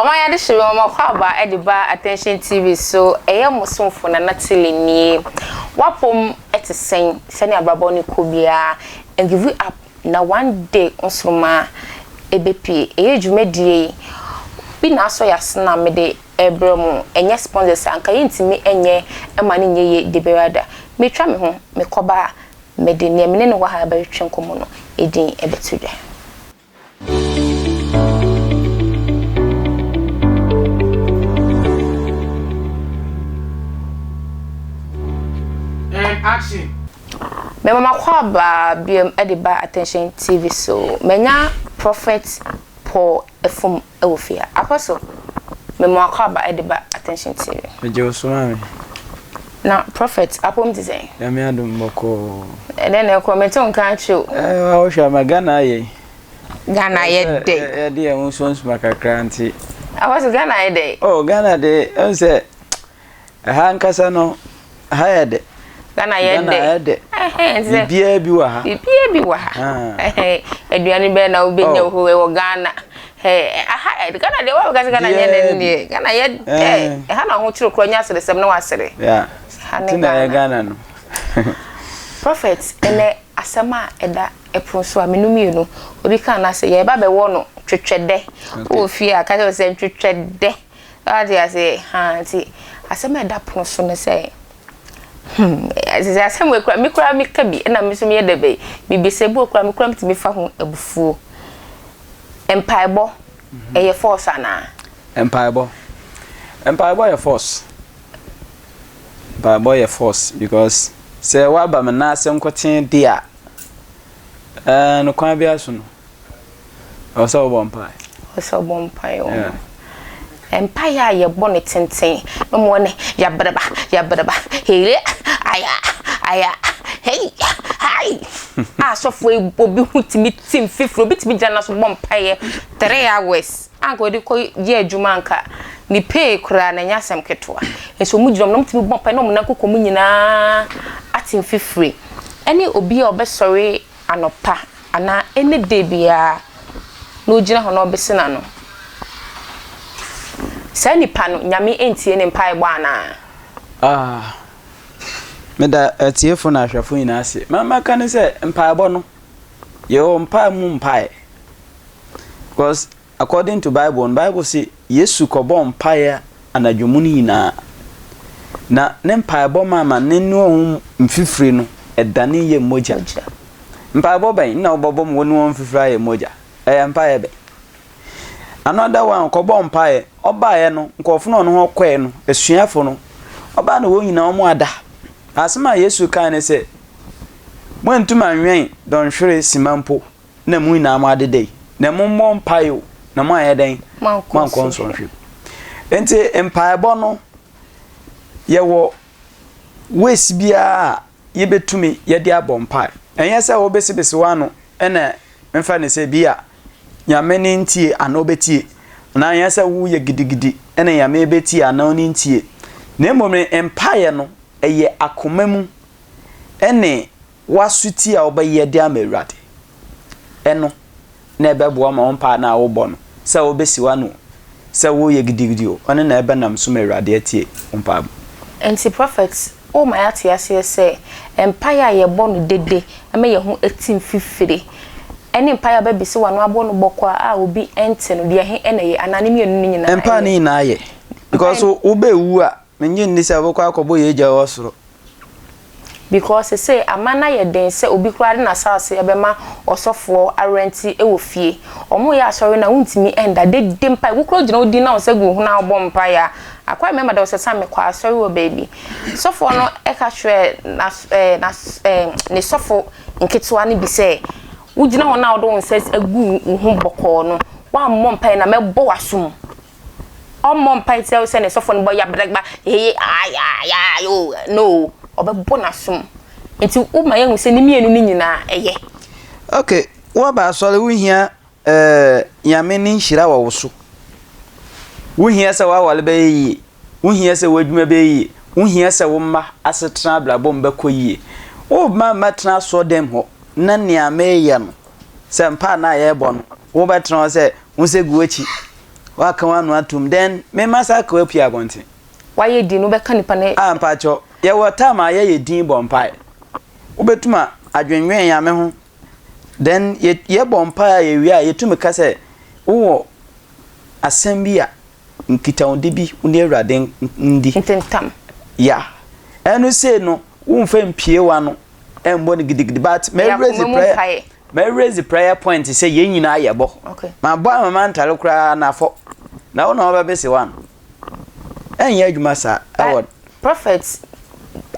Ɔman yi adehye me ma makɔ aba de ba Attention TV so ɛyɛ mo somfo Nana Tilly nie. W'apom te sɛn sɛnea abrabɔ no kɔ biara and give up na one day nsoroma ɛbɛpue. Ɛyɛ dwumadie yi bi na asɔ y'asene a mede rebrɛ mo ɛnyɛ sponsors a anka yɛntumi nyɛ ma no nyɛ yie dabiara da. Metwa me ho mekɔba a mede nea me ne no wɔ ha bɛtwetwe nkɔmmɔ no din bɛto dwa. And action. Mema m'akwaaba biom de ba Attention TV so. Manya Prophet Paul Afum wɔ fie ha. Apostle, mema w'akwaaba de ba Attention TV. Megye wo so maame. Na Prophet, apom te sɛn? Nyame adom bɔkɔɔ. Ɛdɛn na ɛkɔ? Mete wo nka akyɛ o. Ɛɛ wohwɛ ama Ghana ayɛ yi. Ghana ayɛ dɛ. Yɛde yɛn ho sunsuma kakra nti. Apostle, Ghana ayɛ dɛ. Oh, Ghana de, ɛhu sɛ Ɛha ankasa no, ɛha yɛ dɛ. Ghana yɛ dɛ. Ghana yɛ dɛ. Biribiara bi wɔ ha. Biribiara bi wɔ ha. Aduane bɛn na wobɛnya oh. wɔ wɔ Ghana. Aha Ghana deɛ wɔn kasa Ghana nyɛ dɛ deɛ. Ghana yɛ dɛ. Ɛha na ahokyere kura nya aseresɛm na wasere. Yeah. Ha ne Ghana. Ghana no. Prophet ɛnɛ asɛm a ɛda ɛpono so a menu mmienu obi kan na sɛ yɛba bɛwɔ no twetwɛdɛ. Wɔ fie a kasa sɛ ntwetwɛdɛ. Wate aseɛ? Haa, nti asɛm a ɛda pono so ne sɛ, hmm, ɛsɛ sɛ asɛm wei koraa, me koraa meka bi, ɛna me nso meyɛ dɛ bɛyi, mebisa bi wɔ koraa, me koraa metumi fa ho abufuo. Mpaebɔ, ɛyɛ force anaa? Mpaebɔ, mpaebɔ yɛ force. Mpaebɔ yɛ force because sɛ woaba me nan ase nkotsee de a, ɛɛ no kwan biara so no, Ɛwɔ sɛ wobɔ mpae. Ɛwɔ sɛ wobɔ mpae wɔ ho. Mpae a yɛbɔ no tenten no mu ne yabraba yabraba hele aya aya hei hai a asɔfoɔ yi bɔ bi ho tumi tim fifiri obi tumi gyina n'aso bɔ mpaeɛ 3 hours anka ɔde kɔ yɛ adwuma anka ne pay koraa na ɛnyɛ asɛm ketewa nso wɔn gyina wɔn na wɔtumi bɔ mpae na wɔn nan koko mu nyinaa ate mfifire ɛne obi a ɔbɛsɔre anɔpa anaa any day biara na ogyina hɔ na ɔbese n'ano. Saa nipa no, Nyame ntie ne mpaebɔ anaa? Ah, meda atiefo na ahwɛfo nyinaa ase. Ma mɛka ne sɛ mpaebɔ no, yɛwɔ mpae mu mpae. Because according to Bible no, Bible se Yesu kɔbɔɔ mpaeɛ anadwo mu no nyinaa. Na ne mpaebɔ maa ma ne ne ho mfifiri no ɛdane yɛ mogya. Mpaebɔ bɛn na wobɛbɔ ma wo ne ho mfifiri ayɛ mogya? Ɛyɛ mpaeɛ bɛn? Another one kɔbɔ mpaeɛ ɔbaeɛ no nkurɔfo no ɔno ho kɔɛ no asuafo no ɔbaa na wɔn nyinaa wɔn ada. Asɛm a Yesu kae ne sɛ moantumi anwɛn dɔnhwere sima mpo na mo nyinaa mo adeda yi na mommɔ mpaeɛ o na moanyɛ dɛn moankɔ nsɔnhwɛ mu. Nti mpaebɔ no yɛwɔ ways biara a yɛbɛtumi yɛde abɔ mpae. Ɛnyɛ sɛ wobesebese w'ano ɛna mfa ne sɛ bi a Nyame ne ntie anaa ɔbɛtie anaa ɛnyɛ sɛ woyɛ gidigidi ɛna Nyame bɛtie anaa ɔne ntie na mmom ne mpaeɛ no ɛyɛ akoma mu ɛne w'asotie a wobɛyɛ de ama Awurade ɛno na ɛbɛboa ma wo mpae no a wobɔ no sɛ wobɛsi w'ano o sɛ woyɛ gidigidi o ɔno na ɛbɛnam so ma Awurade atie wo mpaebɔ. Enti Prophet, woma yɛate aseɛ sɛ mpaeɛ a yɛbɔ no dede ma yɛn ho tim fifire ɛne mpaeɛ a wobɛbise w'ano abɔ no bɔkɔɔ a obi nte no, deɛ ɛhe na ɛyɛ anaa ne mmienu no nyinaa Mpae no yɛ? nyinaa yɛ. Because wobɛwu a, mennye nni sɛ wobɛkɔ akɔbɔ yɛn Agya a ɔwɔ soro. Because sesei ama no ayɛ den sɛ obi koraa de n'asase bɛma ɔsɔfoɔ arɛnte wɔ fie. Ɔmo yɛ asɔre no a wontumi nda. Dede mpae, wo koraa wogyina wodi na wo nsa gu wo ho na wobɔ mpaeɛ a, I quite remember there was a time mekɔɔ asɔre wɔ baabi. Sɔfoɔ no ka kyerɛɛ n'as ɛɛ n'as ɛɛ ne sɔfo nketewa no bi sɛ, wogyina hɔ na wode wo nsa agu wo ho bɔkɔɔ no, woammɔ mpaeɛ no a mɛbɔ w'asom. Ɔmmɔ mpae ntia wo sɛ ne sɔfo no bɔ yabragba hee ayayayoo no ɔbɛbɔ n'asom. Nti woma yɛhu sɛ ne mmienu no nyinaa ɛyɛ. Ok, woaba asɔre wohia eh, Nyame ne nhyira wɔ wo so. Wohia sɛ w'aware bɛyɛ yie, wohia sɛ w'adwuma bɛyɛ yie, wohia sɛ wo mma asetena abrabɔ mu bɛkɔ yie. Womma mmɛtena asɔrdan mu hɔ na nea meyɛ no, sɛ mpaa no a yɛrebɔ no, wobɛtena hɔ sɛ wo nsa gu w'akyi. Woaka w'ano atom then me masa aka w'apue abɔnten. Wayɛ din wobɛka nipa no. Ah mpakyɛw yɛwɔ time a yɛyɛ din bɔ mpae. Wobɛtum a adwennwen Nyame ho then yɛ yɛbɔ mpae a yɛwie a yɛtum ka sɛ wowɔ asɛm bi a nkitahodi bi wo ne Awurade ndi. Ntentam. Yeah. Ɛno sei no womfa mpie w'ano ɛmbɔ no gidigidi but mɛ raise prayer. Mɛ raise prayer point sɛ yɛn nyinaa yɛ bɔ. Okay. Ma bɔ ama ma ntare koraa na afɔ. Na wo na wɔbɛbese wa no. Ɛnyɛ adwuma saa ɛwɔ. Prophet,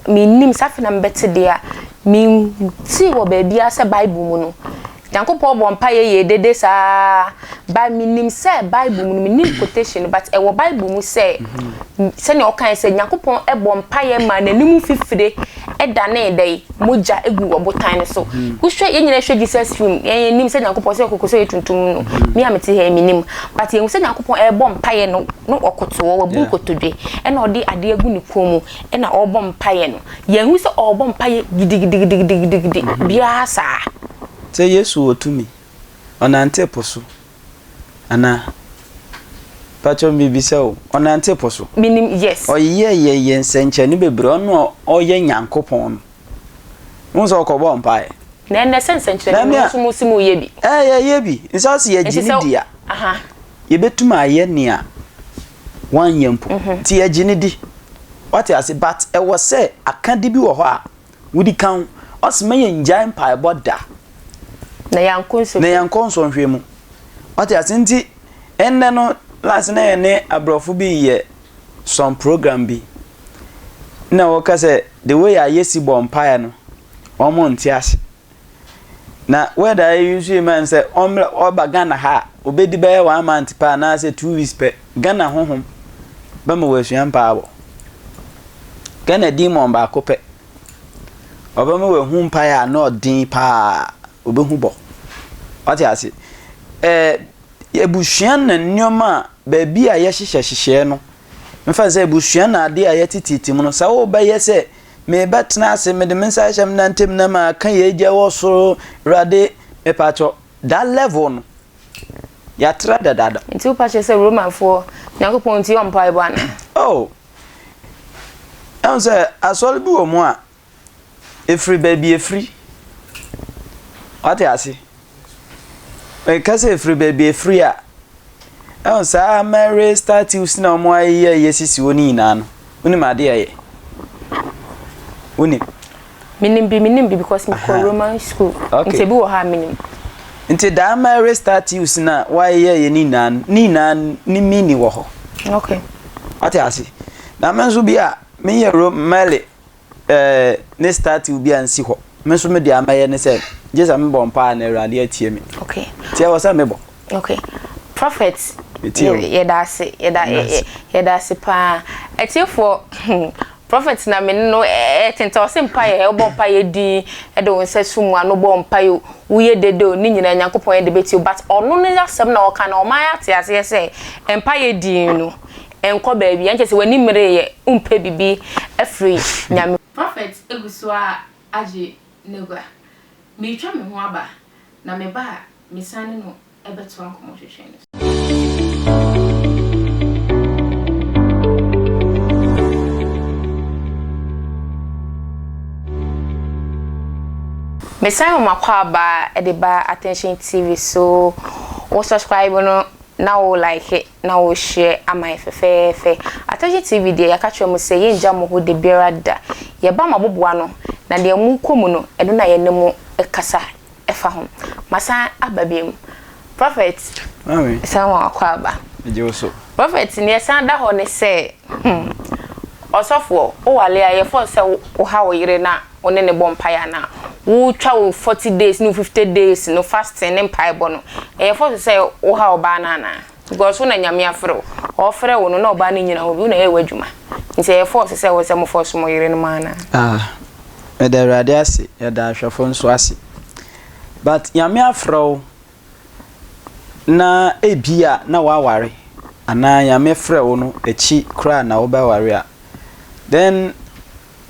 mennim saa afei na mebɛte deɛ a mentee wɔ baabiara sɛ Bible mu no Nyankopɔn bɔ mpaeɛ yɛ dede saa but menim sɛ Bible mu no mennim quotation no but ɛwɔ Bible mu sɛ sɛnea ɔkae sɛ Nyankopɔn bɔ mpaeɛ maa n'anim fifire danee dɛn? Mogya guu ɔbotan no so. Wohwɛ yɛn nyinaa hwɛ Jesus film yɛn yɛnim sɛ Nyankopɔn sɛ ɔkoko sɛ ɔyɛ tuntum no me a mete ha yi menim but yɛhu sɛ Nyankopɔn ɛrebɔ mpaeɛ no no ɔkoto hɔ wabu nkotodwe ɛna ɔde adeɛ agu ne kɔn mu ɛna ɔrebɔ mpaeɛ no yɛhu sɛ ɔrebɔ mpaeɛ gidigidigidigidi biara saa. Sɛ Yesu wɔ tumi, ɔnante po so anaa? Pakyɛ mebisa o, ɔnante po so? Menim, yes. Ɔyɛ yɛ yɛ nsɛnkyerɛnne bebree, ɔno a ɔyɛ Nyankopɔn no. Wohu sɛ ɔkɔbɔ mpaeɛ. Na ɛnɛ sɛ nsɛnkyerɛnne no nso mo si mo yɛ bi. Ɛɛ yɛyɛ bi. Nsa sɛ yɛgye ne di a, yɛbɛtum ayɛ nea wanyɛ mpo. Nti yɛgye ne di. Wate ase? But ɛwɔ sɛ akade bi wɔ hɔ a Wodi kan, ɔse ma yɛngyae mpaebɔ da. Na yɛankɔ nsɔhwɛ. Na yɛankɔ nsɔhwɛ mu. Wate ase nti, ɛnnɛ no, last na yɛne aborɔfo bi yɛ some program bi. Na wɔka sɛ, the way a yɛsi bɔ mpaeɛ no, wɔn nte ase. Na word a yɛ use yi man sɛ ɔmmra ɔba Ghana ha a, obedi bɛyɛ one month pɛ anaasɛ 2 weeks pɛ. Ghana honhom bɛma wasua mpaebɔ. Ghana demon baako pɛ. Ɔbɛma wahu mpaeɛ a na ɔden paa. Ɔbɛhu bɔ. Wate ase? Ɛɛ abusua na nneɛma a baabi a yɛhyehyɛ hyehyɛɛ no. Mfa sɛ abusua na adeɛ a yɛtetete mu no, sɛ wobɛyɛ sɛ mebɛtena ase mede me nsa ahyɛ me nan ntam na maka yɛn agya wɔ soro Awurade mepakyɛw that level no yɛatra dadaada. Nti wopa kyerɛ sɛ Romanfoɔ Nyankopɔn nti yɛ mpaebɔ anaa? Oh, ɛhu sɛ asɔre bi wɔ mu a ɛfiri baabi ɛfiri wate ase meka sɛ ɛfiri baabi ɛfiri a ɛhu saa Mary statues na wɔn ayeyɛ yɛ sisi hɔ no nyinaa no wonim adeɛ ɛyɛ wonim menim bi menim bi because mekɔ Roman school okay. nti ebi wɔ hɔ a menim nti daa Mary statues na wɔayeyɛ yɛ ne nyinaa no ne nyinaa ne mini wɔ hɔ okay wate ase na me nso bi a meyɛ Mary ɛɛ ne statue bi a nsi hɔ me nso me deɛ amɛyɛ ne sɛ gye sɛ mebɔ mpaa na awurade atie me okay nti ɛwɔ sɛ mebɔ okay prophet yɛda ase yɛda yɛda ase paa atiefoɔ prophet na me no ɛtenta ɔse mpaeɛ wobɔ mpaeɛ din ɛde wo nsa sum ano bɔ mpaeɛ woyɛ dede o ne nyinaa nyankopɔn yɛ de bɛtie but ɔno ne asɛm na ɔka na ɔman ate aseɛ sɛ mpaeɛ din no Nkɔ baabi, ɛnkyɛ sɛ w'ani mmereeɛ, wompɛ biribi afiri Nyame. Prophet gu so ara agye n'agua. Meretwa me ho aba, na meba a, mesan ne no bɛtoa nkɔmmɔtwetwe no so. Mesan ma m'akwaaba de ba Attention TV so, wo subscribe no na wo like na wo share ama yɛ fɛfɛɛfɛ. Attention TV deɛ yɛaka kyerɛ mo sɛ yɛngya mo hɔ dabiara da. Yɛba mo aboboa no na deɛ mo kɔ mu no ɛno na yɛne mo kasa fa ho. Masan aba biom. Prophet san ma wakɔ aba. Megye wo so. Prophet neɛ ɛsan da hɔ ne sɛ hmm ɔsɔfoɔ wo wale a yɛ force sɛ wo ha wo yere na wo ne no bɔ mpaeɛ anaa? Wotwa wo 40 days ne wo 50 days no fasting ne mpaebɔ no, ɛyɛ force sɛ woha ɔbaa no anaa? Because wo na Nyame afrɛ wo. Ɔɔfrɛ wo no na ɔbaa no nnyina hɔ bi, wo na ɛyɛ w'adwuma. Nti ɛyɛ force sɛ ɛwɔ sɛ mo force mo yerenom anaa? Ah, meda Awurade ase, yɛda ahwɛfo nso ase. But Nyame afrɛ wo na ebia na woaware anaa Nyame frɛ wo no akyi koraa na wobɛware a, then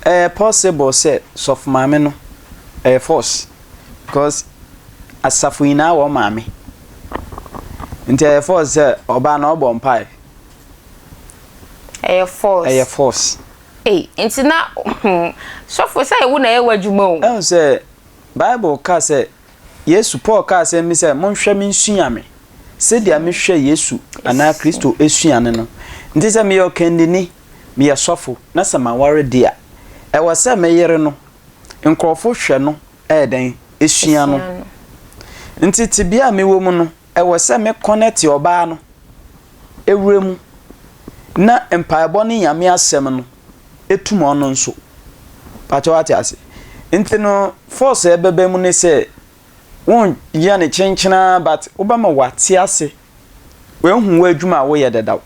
Ɛyɛ possible sɛ sɔfo maame no ɛyɛ force because asafo nyinaa wɔ maame. Nti ɛyɛ force sɛ ɔbaa no ɔbɔ mpae. Ɛyɛ force. Ɛyɛ force. Ei, nti na sɔfo sɛ wo na ɛyɛ w'adwuma o. Ɛhu sɛ Bible ka sɛ Yesu, Paul kaa asɛm bi sɛ, Monhwɛ me nsua me, sɛdeɛ mehwɛ Yesu anaa Kristo sua no no. Nti sɛ meyɛ ɔkannini, meyɛ sɔfo, na sɛ maware de a, ɛwɔ sɛ me yere no, nkurɔfo hwɛ no yɛ dɛn? Sua no. Nti tebea a mewɔ mu no, ɛwɔ sɛ me kɔnɛte ɔbaa no wura mu na mpaebɔ ne Nyame asɛm no tum ɔno nso. Pakyɛ wate ase? Nti no force a ɛbɛba mu ne sɛ wonyɛ no kyenkyenaa but wobɛma wate ase, wahu w'adwuma a woyɛ dadaw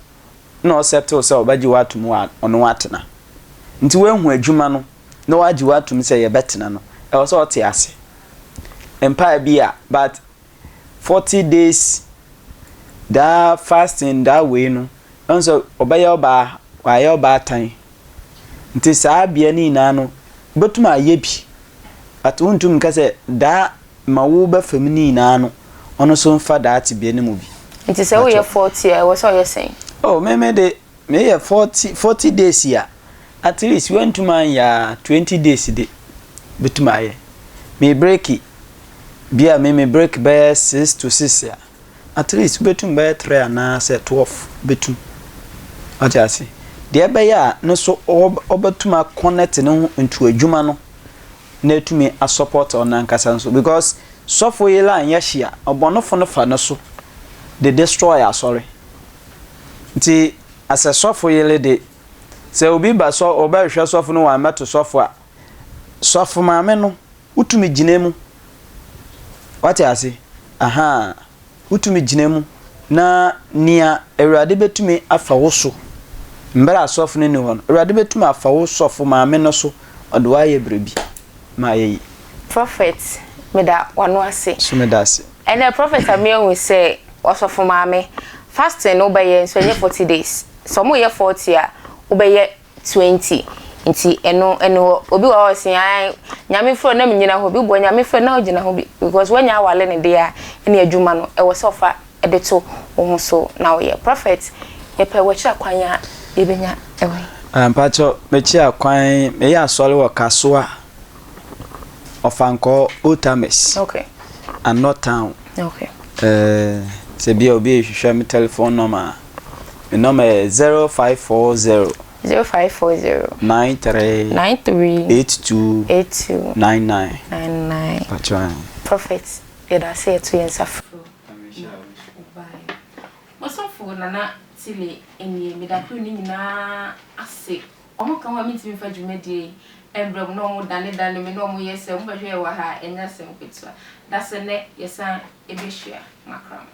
na ɔsɛtew sɛ ɔbɛgye wo atom a ɔne wo atena. Nti wahu adwuma no na wagye wo atom sɛ yɛbɛtena no, ɛwɔ sɛ ɔte ase. Mpae bi a but 40 days daa fasting daa wei no, ɛhu sɛ ɔbɛyɛ ɔbaa, wayɛ ɔbaatan. Nti saa bea no nyinaa no, wobɛtum ayɛ bi, but wontum nka sɛ daa ma wo bɛ fam no nyinaa no, ɔno nso mfa daa tebea no mu bi. Nti sɛ woyɛ 40 a, ɛwɔ sɛ ɔyɛ sɛn? Oh, me me de, meyɛ 40, 40 days a, at least wantum anyɛ a, 20 days de, bɛtum ayɛ. Me breaki, bi a me me break bɛyɛ 6 to 6 a, At least wobɛtum bɛyɛ tre anaa sɛ 12 bɛtum. Wate ase? Deɛ ɛbɛyɛ a no so ɔbɛtum a connect ne ho into adwuma no na atumi a support ɔno ankasa nso because sɔfo yere anyɛ hye a ɔbɔnefo no fa no so de destroy asɔre. Nti asɛ sɔfo yere de sɛ obi ba sɔ ɔbɛhwehwɛ sɔfo no wammɛto sɔfo a sɔfo maame no Wotumi gyina mu. Wate ase? Ahaa. Wotumi gyina mu na nea Awurade bɛtumi afa wo so mmerɛ a sɔfo no nni hɔ no, Awurade bɛtumi afa wo sɔfo maame no so ɔde wo ayɛ biribi ma ayɛ yie. Prophet meda wano ase. So meda ase. Ɛnɛ prophet a meahu sɛ ɔsɔfo maame fasting no wobɛyɛ nso ɛnyɛ 40 days sɛ ɔmo yɛ 40 a wobɛyɛ 20 nti ɛno ɛne hɔ obi wɔ hɔ ɔse ae nyame frɛ na menyina hɔ bi bɔ nyame frɛ na ogyina hɔ bi because wanya awale ne deɛ a ɛne adwuma no ɛwɔ sɛ ɔfa ɛde to wo ho so na woyɛ prophet yɛpɛ wakyiri akwan a yɛbɛnya ɛwɔ he. Ah mpakyɛw mekyi akwan meyɛ asɔre wɔ kasoa ɔfankɔɔ old timers okay anɔ town okay eh sɛ bia obi ehwehwɛ me telephone number a Me nɔma yɛ 0540. 0540. 93. 93. 82. 82. 99. 99. Patro. Prophet, yɛda ase yɛto yɛn nsa frɛ wo na wobaeɛ. Mosomfo Nana Tile nie, meda crew no nyinaa ase. Wɔn ka ho a mentumi mfa dwumadie yi mbrɛ mo na wɔn dane dane me na wɔn yɛ sɛ wɔn bɛhwɛ yɛ wɔ ha a ɛnyɛ asɛm ketewa. Dasɛ nnɛ yɛsan bɛhyia makra mo.